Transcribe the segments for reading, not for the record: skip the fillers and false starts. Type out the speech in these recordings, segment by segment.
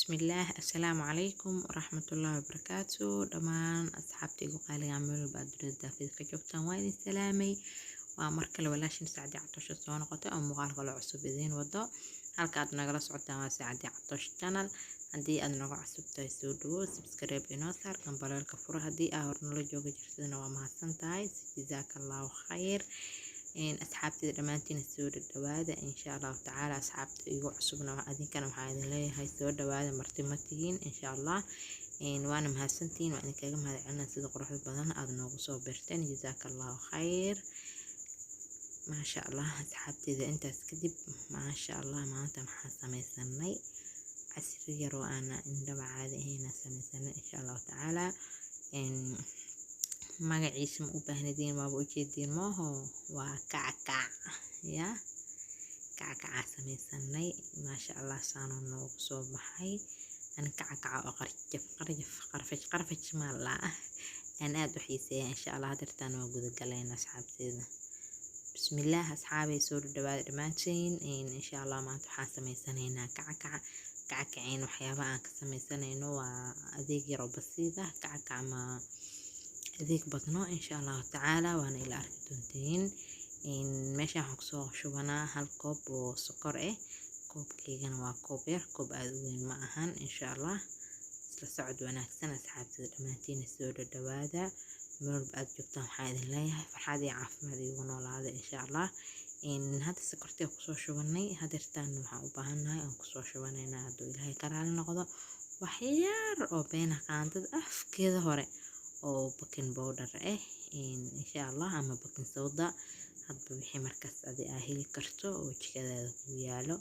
Bismillaah, assalaamu calaykum waraxmatullaahi wabarakaatu. Dhammaan asxaabtaygu qaaliga meel walba aad dunida daafida ka joogtaan, waa idin salaamay. Waa mar kale walaashin Sacdi Catosho soo noqotay oo muuqaal kale cusub idiin wado. Halka aad nagala socotaan waa Sacdi Catosh Channel. Haddii aad naga cusub tahay, soo dhawo, subscribe inoo saar, gambaleelka furo. Haddii aa hor nala jooga jirtadana, waa mahadsan tahay, jazaaka Allahu khayr. Asxaabtayda dhammaantiina soo dhadhawaada, insha Allahu tacaala. Asxaabta igu cusubna, adinkana waxaa idin leeyahay soo dhawaada, marti ma tihiin, insha Allah. Waana mahadsantihiin, waa idinkaga mahad celinaa sida quruxda badan aada noogu soo birteen, jazaaka Allahu khayr. Maasha Allah, asxaabteyda, intaas kadib, maasha Allah, maanta maxaa sameysanay? Casri yar oo aana indhaba caadi ahayn sameysanay, insha Allahu tacaala. Magaciisa ma u baahnidiin, waaba ujeediin mooho, waa kackac ya kackacaa sameysanay. Maasha Allah, saanoo noogu soo baxay. Ani kackaca oo qarjaf qarjaf qarfaj qarfaj maala aan aada u xiiseeya, insha Allah. Hadeertaan waa gudagaleyn, asxaabteeda. Bismillaah, asxaabay, soo dhawaada dhammaantiin. Insha Allah maanta waxaan sameysanaynaa kackac. Kackaceen waxyaabaha aan ka sameysanayno waa adeeg yar oo basiid ah, kackac ma adeeg badno, insha Allahu tacaala, waana ila arki doontiin. Meeshaan waxaan kusoo shubanaa hal koob oo sokor ah. Koobkeygana waa koob yar, koob aada u weyn ma ahan, insha Allah. Isla socod wanaagsan, asxaabtada dhammaantiin, soo dhadhawaada. Meel walba aad joogtaan waxaa idin leeyahay farxad iyo caafimaad iigu noolaada, insha Allah. Hadda sokortii kusoo shubanay. Hadeertaan waxaan u baahannahay aan kusoo shubanaynaa, hadduu Ilaahay ka raali noqdo, waxyaar oo beena qaandada afkeeda hore oo baking powder ah, insha Allah, ama baking soda, hadba wixii markaas adi aa heli karto oo jikadaada ku yaalo.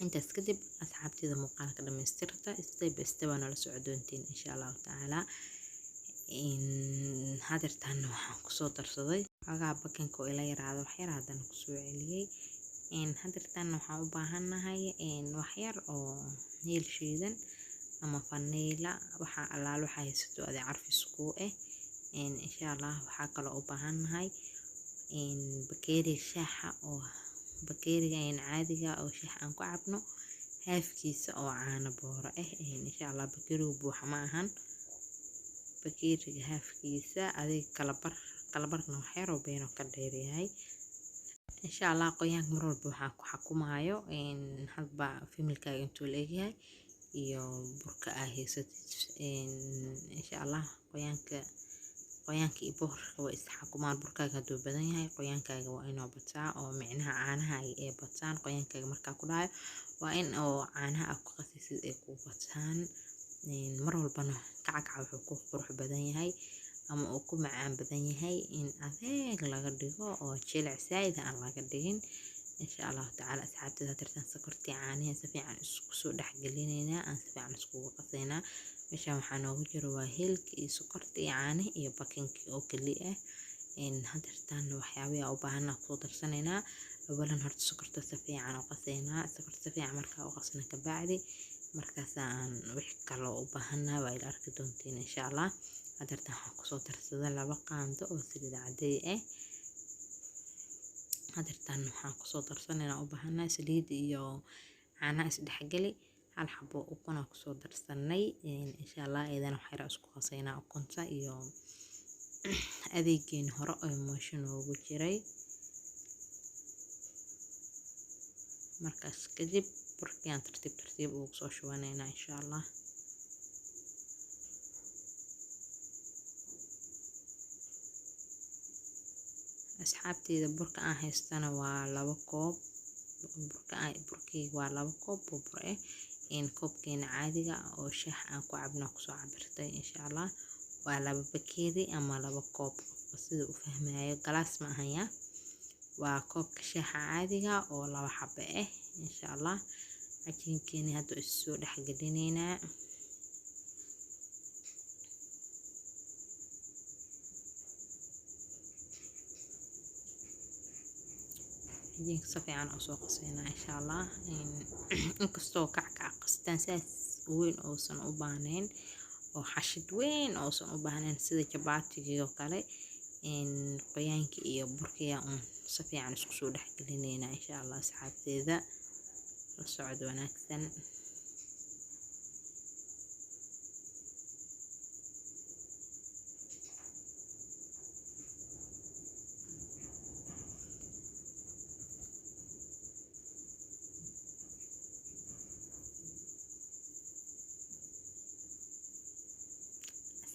Intaas kadib, asxaabteyda, muuqaalka dhamaystirta, step by step aa nala soco doontiin, insha Allahu tacaala. Hadeertaan waxaan kusoo darsaday xogaha bakinka oo ila yaraada, waxyar haddana kusoo celiyey. Hadeertaan waxaan u baahannahay waxyar oo heel shiidan ama vanilla, waxaa allaal waxaa haysato adi carfis kuu ah, insha Allah. Waxaa kaloo u baahannahay bakeeriga shaaxa, oo bakeeriga caadiga oo shaaxa aan ku cabno haafkiisa oo caano booro ah, insha Allah. Bakeerigu buuxa ma ahan, bakeeriga haafkiisa, adiga kalabar, kalabarna waxyar oo beeno ka dheeryahay, insha Allah. Qoyaanka mar walba waxaa ku xakumaayo hadba familkaaga intuu la egyahay iyo burka aa haysatid, insha Allah. Qoyaanka iyo burka way is xakumaan. Burkaaga hadduu badan yahay, qoyaankaaga waa inuu bataa, oo micnaha caanahaaga ay bataan. Qoyaankaaga markaa ku dhahayo waa in oo caanaha aad ku qasaysid ay ku bataan. Mar walbana kackaca wuxuu ku qurux badan yahay ama uu ku macaan badan yahay in adeeg laga dhigo oo jilic saaid aan laga dhigin, insha Allahu tacaala. Asxaabteeda, hadeertaan sokortii caanihi si fiican isku soo dhexgelinaynaa, aan si fiican iskugu qasaynaa. Meeshaan waxaa noogu jiro waa heelka iyo sokorta iyo caanihi iyo bakinki oo keli ah. Hadeertaan waxyaabaha u baahanaa kusoo darsanaynaa. Awalan horta sokorta si fiican u qasaynaa. Sokorta si fiican markaa u qasna kabacdi, markaas aan wixii kaloo u baahanaa waa ila arki doontiin, insha Allah. Hadeertaan waxaan kusoo darsaday 2 qaando oo saliid cadey ah. Hadeertaan waxaan kusoo darsanaynaa u baahanaa saliid iyo caanaha isdhexgeli. Hal xabo ukun aan kusoo darsanay, insha Allah. Iyadana wax yar isku qasaynaa ukunta iyo adeegeeni hore oo moosho noogu jiray. Markaas kadib burkii aan tartiib tartiib ugu soo shubanaynaa, insha Allah. Asxaabteyda, burka aan haystana waa 2 koob. Burka burkeyga waa 2 koob oo bur ah. Koobkeena caadiga oo shaah aan ku cabno kusoo cabirtay, insha Allah. Waa 2 bakeeri ama 2 koob, qofka sida u fahmayo. Galaas ma ahan ya, waa koobka shaaxa caadiga oo 2 xabo ah, insha Allah. Cajiinkeeni hadda is soo dhexgelinaynaa. Cajiinka si fiican u soo qasaynaa, insha Allah. Inkastoo kackac qastaan saas weyn uusan u baahnayn oo xashid weyn uusan u baahnayn sida jabaatigii oo kale, qoyaanka iyo burkiya uun si fiican isku soo dhexgelinaynaa, insha Allah, asxaabteeda. La socod wanaagsan.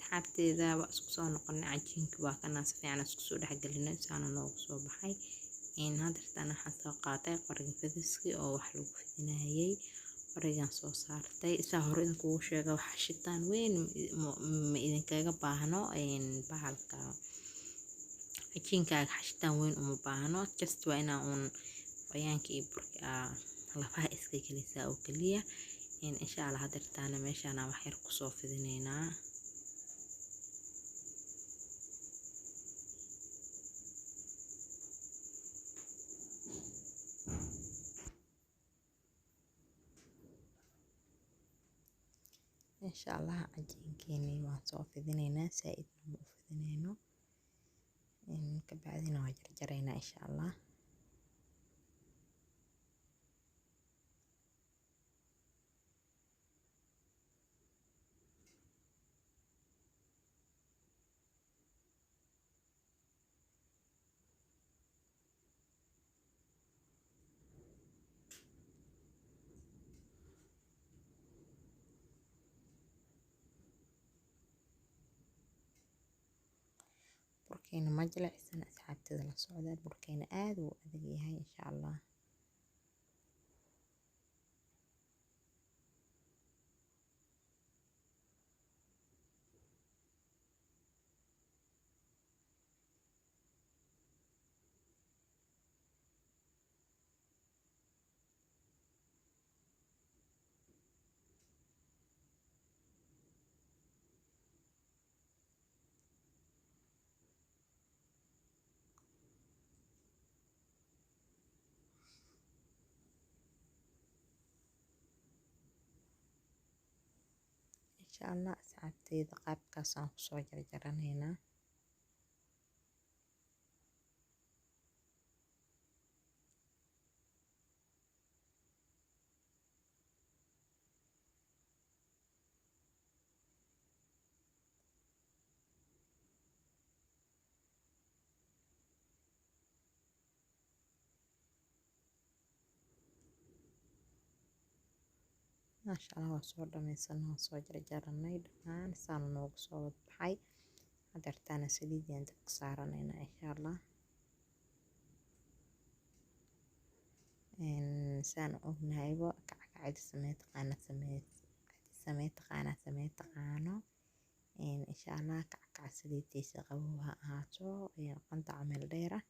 Asxaabteeda, waa isku soo noqonay. Cajiinka waa kana, si fiican isku soo dhexgelinay, saana noogu soo baxay. Hadeertaan waxaan soo qaatay qoriga fidiski oo wax lagu fidinayay. Qorigan soo saartay, saa hore idinkugu sheega, waxa shitaan weyn ma idinkaga baahno. Bahalka cajiinkaaga xashitaan weyn uma baahno, just waa inaa uun qoyaanka iyo burka lafaha iska gelisaa oo keliya. Insha Allah hadeertaana meeshaana wax yar kusoo fidineynaa. Insha Allah cajiinkeeni waan soo fidineynaa, saa-idna ma u fidineyno. Kabacdina waa jarjareynaa insha Allah. Burkeena ma jilicsan, asxaabteeda, la socda. Burkeena aad uu adag yahay insha Allah. Insha Allah asxaabteyda, qaabkaasaan kusoo jarjaraneynaa. Maasha Allah, waa soo dhameysanay, waan soo jarjaranay dhammaan, saana noogu soo wada baxay. Hadeertaana saliidiyaan dabka saaraneynaa insha Allah. Saan ognahayba, kackacida samee taqaana, samee samee taqaana, samee taqaano. Insha Allah kackaca saliidiisa qabow ha ahaato, qandaca meel dheer ah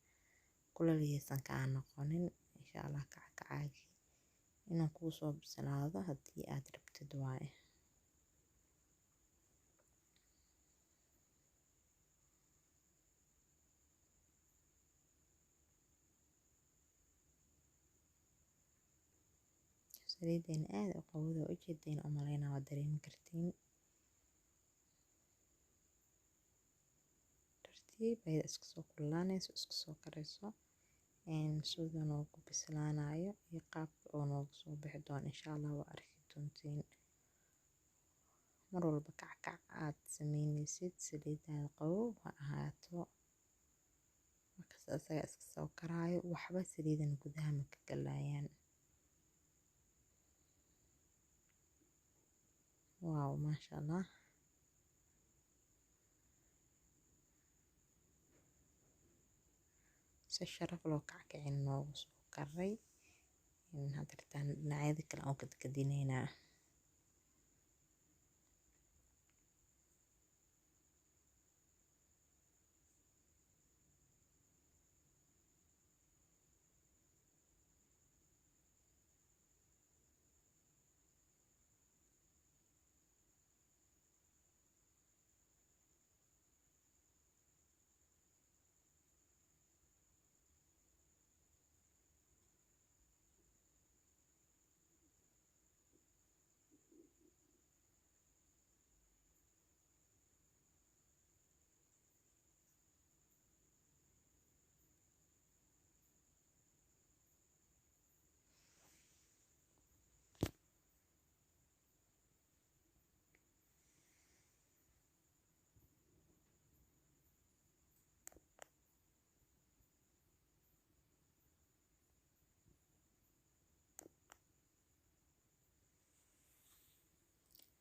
kulalihiisan kaa noqonin. Insha Allah kackacaagii inuu kuu soo bislaado haddii aad rabtid waaye. Saliideena aad u qabowda, waa ujeedeen u maleynaa, waa dareemi kartiin. Tartiib ayada iska soo kululaanayso, iska soo karayso, siduu noogu bislaanayo iyo qaabka oo noogu soo bixi doono insha Allah waa arki doontiin. Mar walba kackac aad sameyneysid, saliidaada qabow ha ahaato. Markaas asaga iska soo karaayo, waxba saliidan gudaha ma ka galayaan. Waaw, maasha Allah, si sharaf loo kackacin noogu soo karay. Hadeertaan dhinacyada kale aan kadkadineynaa.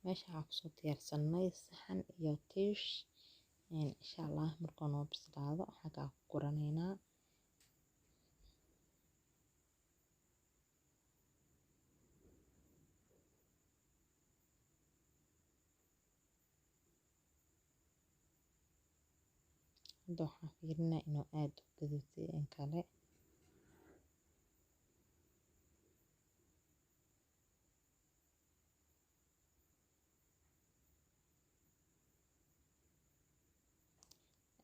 Meesha waxaa kusoo diyaarsanay saxan iyo tiish. Insha Allah markuu noo bislaado xagaa ku guraneynaa. Hadda waxaan fiirinaa inuu aad u gaduutay in kale.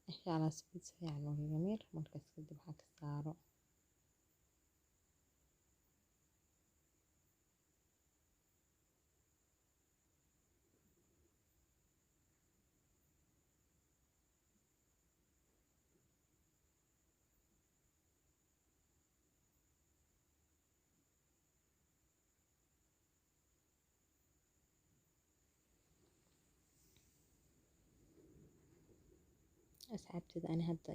Insha Allah saliid si fiican ugaga miir, markaas kadib waxaa ka saaro. Asxaabteyda, ani hadda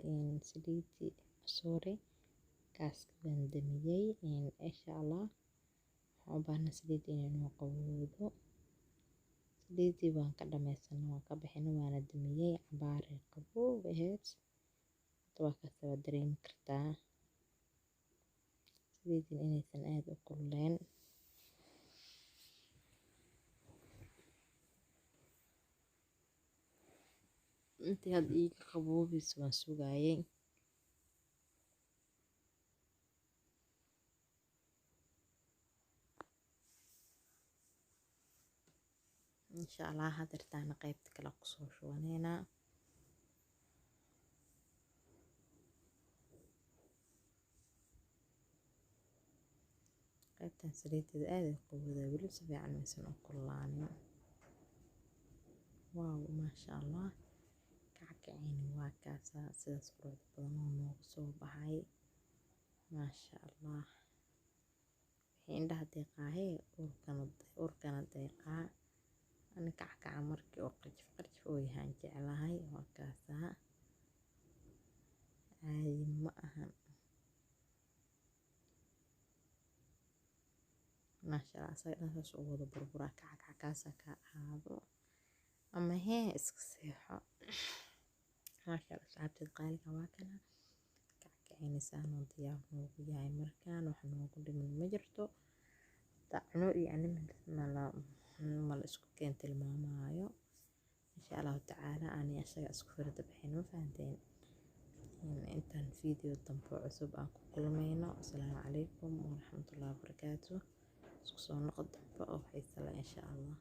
saliidii, sorry, gaaska waan damiyey. Insha Allah waxaan u baahnaa saliid inay noo qabowdo. Saliidii waan ka dhameysanay, waan ka bixinay, waana damiyey. Cabaaray qabow ahayd. Hadda waa kaas, waa dareemi kartaa saliidin inaysan aad u kululeen. Intii hadda iiga qaboobayso waan sugayay. Insha Allah hadeertaana qaybta kale kusoo shubaneynaa. Qaybtan saliideeda aad ay qabowdaa, weli si fiican maysan u kululaanin. Wow, maasha Allah, kackaceyni waa kaasaa, sidaas quruxda badan oo noogu soo baxay. Maasha Allah, wixii indhaha deeqaahee urkana deeqaa. Ani kackaca markii oo qarjif qarjif oo yahaan jeclahay. Waa kaasaa, caadi ma ahan. Maasha Allah, asaga dhan saas u wada burburaa, kackac kaasa ka ahaado ama hee iska seexo. Maasha Allah, asxaabteed qaaliga, waa kana kackaceynaysaan oo diyaar noogu yahay. Markaan wax noogu dhiman ma jirto. Cuno iyo anima mala isku keen tilmaamaayo. Insha Allahu tacaala ani asaga isku firda bixin, ma fahanteen? Intaan video dambe cusub aan ku kulmayno, asalaamu calaykum waraxmatullahi wabarakaatu. Isku soo noqod dambe oo xiisa leh insha Allah.